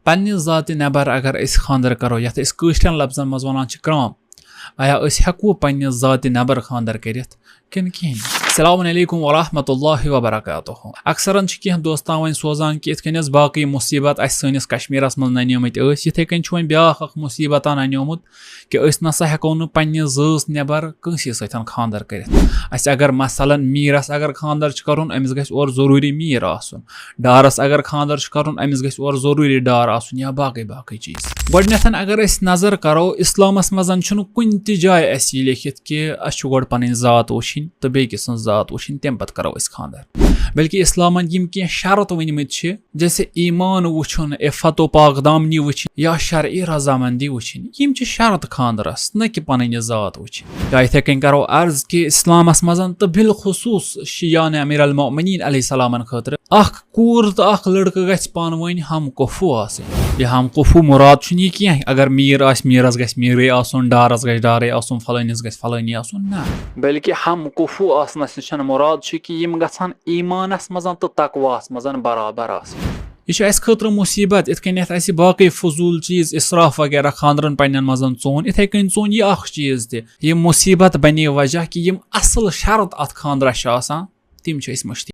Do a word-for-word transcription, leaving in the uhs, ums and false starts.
پننہِ ذاتہِ نٮ۪بر اگر أسۍ خانٛدر کرو، یتھ أسۍ کٲشرٮ۪ن لفظن منٛز ونان چھِ کرام، آیا أسۍ ہٮ۪کو پننہِ ذاتہِ نٮ۪بر خانٛدر کٔرِتھ کِنہٕ کِہیٖنۍ؟ السلام علیکم ورحمۃ اللہ وبرکاتہ۔ اکثرن چھِ کینٛہہ دوستان وۄنۍ سوزان کہِ یِتھ کٔنۍ ٲس باقٕے مصیبت اسہِ سٲنِس کشمیرس منٛز ننیمٕتۍ ٲسۍ، یِتھے کٔنۍ چھُ وۄنۍ بیاکھ اکھ مصیبت ننیومُت کہِ أسۍ نسا ہٮ۪کو نہٕ پننہِ زٲژ نٮ۪بر کٲنٛسی سۭتۍ خانٛدر کٔرِتھ۔ اسہِ اگر مثلاً میٖرس اگر خانٛدر چھُ کرُن، أمِس گژھِ اورٕ ضروٗری میٖر آسُن۔ ڈارس اگر خانٛدر چھُ کرُن، أمِس گژھِ اورٕ ضروٗری ڈار آسُن یا باقٕے باقٕے چیٖز۔ گۄڈٕنٮ۪تھ اگر أسۍ نظر کرو، اسلامس منٛز چھُنہٕ کُنہِ تہِ جایہِ اسہِ یہِ لیکھِتھ کہِ اسہِ چھُ گۄڈٕ پنٕنۍ ذات وٕچھِنۍ تہٕ بیٚیہِ کِس سٕنٛز ذات وٕچھِنۍ، تمہِ پتہٕ کرو أسۍ خانٛدر۔ بلکہِ اسلامن یِم کینٛہہ شرط ؤنمٕتۍ چھِ، جیسے ایمان وٕچھُن، عفت و پاک دامنی وٕچھِنۍ یا شرعی رضامندی وٕچھِنۍ، یِم چھِ شرط خانٛدرس، نہ کہِ پنٕنۍ یہِ ذات وٕچھِنۍ۔ یا یِتھے کٔنۍ کرو عرض کہِ اسلامس منٛز تہٕ بالخصوص شیعان امیر المؤمنین علیہ السلامن خٲطرٕ اکھ کوٗر تہٕ اکھ لڑکہٕ گژھِ پانہٕ ؤنۍ ہم کفو آسٕنۍ۔ یہِ ہم کفو مراد چھُنہٕ یہِ کینٛہہ، اگر میٖر آسہِ، میٖرس گژھِ میٖرٕے آسُن، ڈارس گژھِ ڈارٕے آسُن، فلٲنِس گژھِ فلٲنی آسُن، نہ۔ بلکہِ ہم کفو آسنس نِش چھنہٕ مراد چھُ کہِ یِم گژھن ایمانس منٛز تہٕ تقواہس منٛز برابر آسٕنۍ۔ یہِ چھُ اسہِ خٲطرٕ مصیبت، یِتھ کٔنٮ۪تھ اسہِ باقٕے فضوٗل چیٖز، اسراف وغیرہ خانٛدرن پننٮ۪ن منٛز ژون، یِتھے کٔنۍ ژون یہِ اکھ چیٖز تہِ۔ یِم مصیبت بنے وجہ کہِ یِم اصل شرط اتھ خانٛدرس چھِ آسان، تِم چھِ أسۍ مٔشتٕے۔